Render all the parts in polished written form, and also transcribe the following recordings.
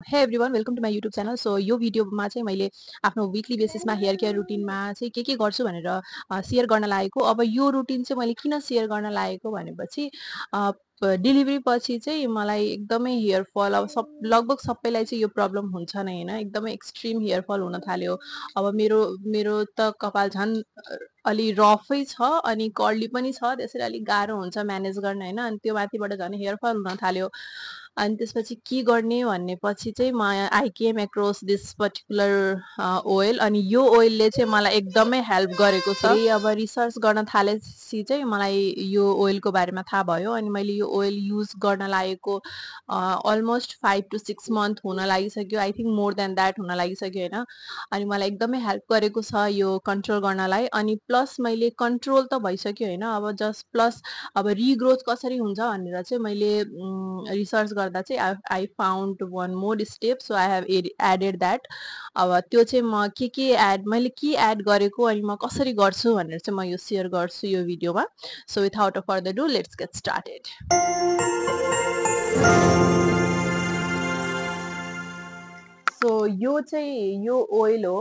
हे everyone welcome to my YouTube channel. So यो भिडियोमा चाहिँ मैले आफ्नो विकली बेसिसमा हेयर केयर रुटिनमा चाहिँ के गर्छु भनेर सेयर गर्न लागेको। अब यो रुटिन चाहिँ मैले किन सेयर गर्न लागेको भनेपछि डेलिभरी पछि चाहिँ मलाई एकदमै हेयर फल अब लगभग सबैलाई चाहिँ यो प्रब्लम हुन्छ नै होइन, एकदमै एक्सट्रिम हेयर फल हुन थाल्यो। अब मेरो मेरो त कपाल झन् अलि रफै छ अनि कर्ली पनि छ, त्यसरी अलिक गाह्रो हुन्छ म्यानेज गर्न होइन। अनि त्यो माथिबाट झन् हेयर फल हुन थाल्यो। अनि त्यसपछि के गर्ने भन्नेपछि चाहिँ म I came across this particular oil, अनि यो ओइलले चाहिँ मलाई एकदमै हेल्प गरेको छ। अब रिसर्च गर्न थालेपछि चाहिँ मलाई यो ओइलको बारेमा थाहा भयो अनि मैले यो ओइल युज गर्न लागेको अलमोस्ट 5 to 6 मन्थ हुन लागिसक्यो। I think more than that हुन लागिसक्यो होइन। अनि मलाई एकदमै हेल्प गरेको छ यो कन्ट्रोल गर्नलाई। अनि प्लस मैले कन्ट्रोल त भइसक्यो होइन, अब जस्ट प्लस अब रिग्रोथ कसरी हुन्छ भनेर चाहिँ मैले रिसर्च गर्दा चाहिँ I found one more step, so I have added that. अब त्यो चाहिँ म मैले के एड गरेको अनि म कसरी गर्छु भनेर चाहिँ म यो सेयर गर्छु यो भिडियोमा। So without a further do let's get started. So यो ओइल हो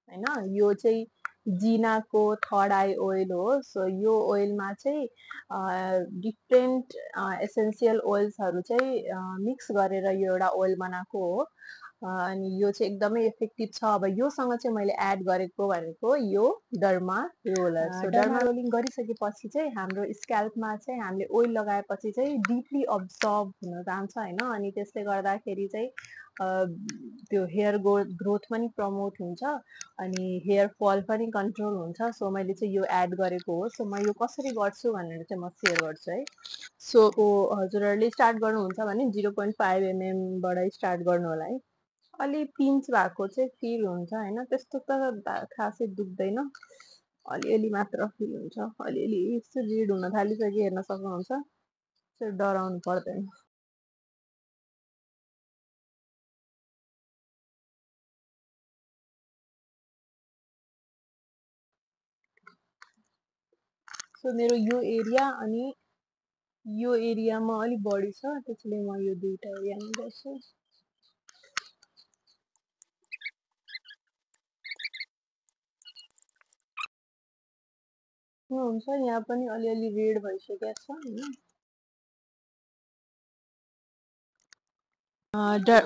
होइन, यो चाहिँ जिनाको थर्ड आई ओइल हो। सो यो ओइलमा चाहिँ डिफ्रेन्ट एसेन्सियल ओइल्सहरू चाहिँ मिक्स गरेर यो एउटा ओइल बनाएको हो। अनि यो चाहिँ एकदमै इफेक्टिभ छ। अब योसँग चाहिँ मैले एड गरेको भनेको यो derma roller. So derma rolling गरिसकेपछि चाहिँ हाम्रो स्क्याल्पमा चाहिँ हामीले ओइल लगाएपछि चाहिँ डिपली अब्जर्भ हुन जान्छ होइन। अनि त्यसले गर्दाखेरि चाहिँ त्यो हेयर ग्रोथ पनि प्रमोट हुन्छ अनि हेयर फल पनि कन्ट्रोल हुन्छ। सो मैले चाहिँ यो एड गरेको हो। सो म यो कसरी गर्छु भनेर चाहिँ म सेयर गर्छु है। सो हजुरहरूले स्टार्ट गर्नुहुन्छ भने 0.5 mm स्टार्ट गर्नु होला है। अलि पिन्च भएको चाहिँ फिल हुन्छ होइन, त्यस्तो त खासै दुख्दैन, अलिअलि मात्र फिल हुन्छ। अलिअलि यस्तो रिड हुन थालिसक्यो, हेर्न सक्नुहुन्छ। त्यो डराउनु पर्दैन। सो मेरो यो एरिया अनि यो एरियामा अलिक बढी छ, त्यसैले म यो दुईटा एरियामा गर्छु। हुन्छ, यहाँ पनि अलिअलि रेड भइसकेको छ होइन।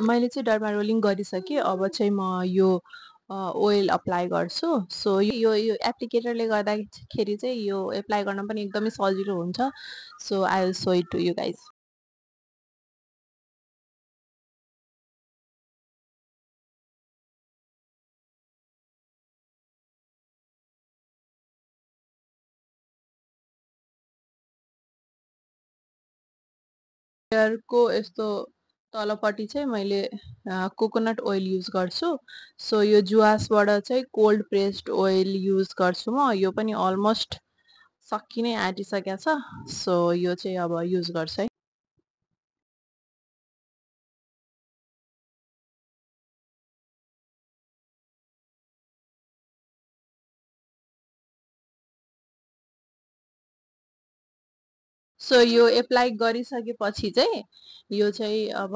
मैले चाहिँ डर्मा रोलिङ गरिसकेँ। अब चाहिँ म यो ओइल अप्लाई गर्छु। सो यो एप्लिकेटरले गर्दाखेरि चाहिँ यो एप्लाई गर्न पनि एकदमै सजिलो हुन्छ। So I will show it to you guys. हेयरको यस्तो तलपट्टि चाहिँ मैले कोकोनट ओइल युज गर्छु। सो यो जुवासबाट चाहिँ कोल्ड प्रेस्ड ओइल युज गर्छु म। यो पनि अलमोस्ट सकि नै आँटिसकेको छ। सो यो चाहिँ अब युज गर्छु है। सो यो एप्लाई गरिसकेपछि चाहिँ यो चाहिँ अब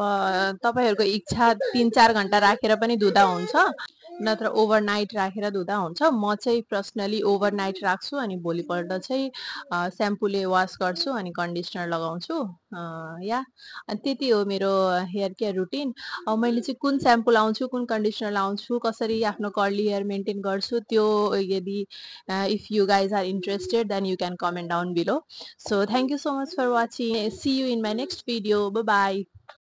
तपाईँहरूको इच्छा 3-4 घन्टा राखेर पनि धुँदा हुन्छ, नत्र ओभरनाइट राखेर धुँदा हुन्छ। म चाहिँ पर्सनली ओभरनाइट राख्छु अनि भोलिपल्ट चाहिँ स्याम्पूले वास गर्छु अनि कन्डिसनर लगाउँछु। या अनि त्यति हो मेरो हेयर केयर रुटिन। मैले चाहिँ कुन स्याम्पू लाउँछु, कुन कन्डिसनर लाउँछु, कसरी आफ्नो कर्ली हेयर मेन्टेन गर्छु, त्यो यदि if you guys are interested then you can comment down below. So thank you so much for watching. See you in my next video. Bye bye.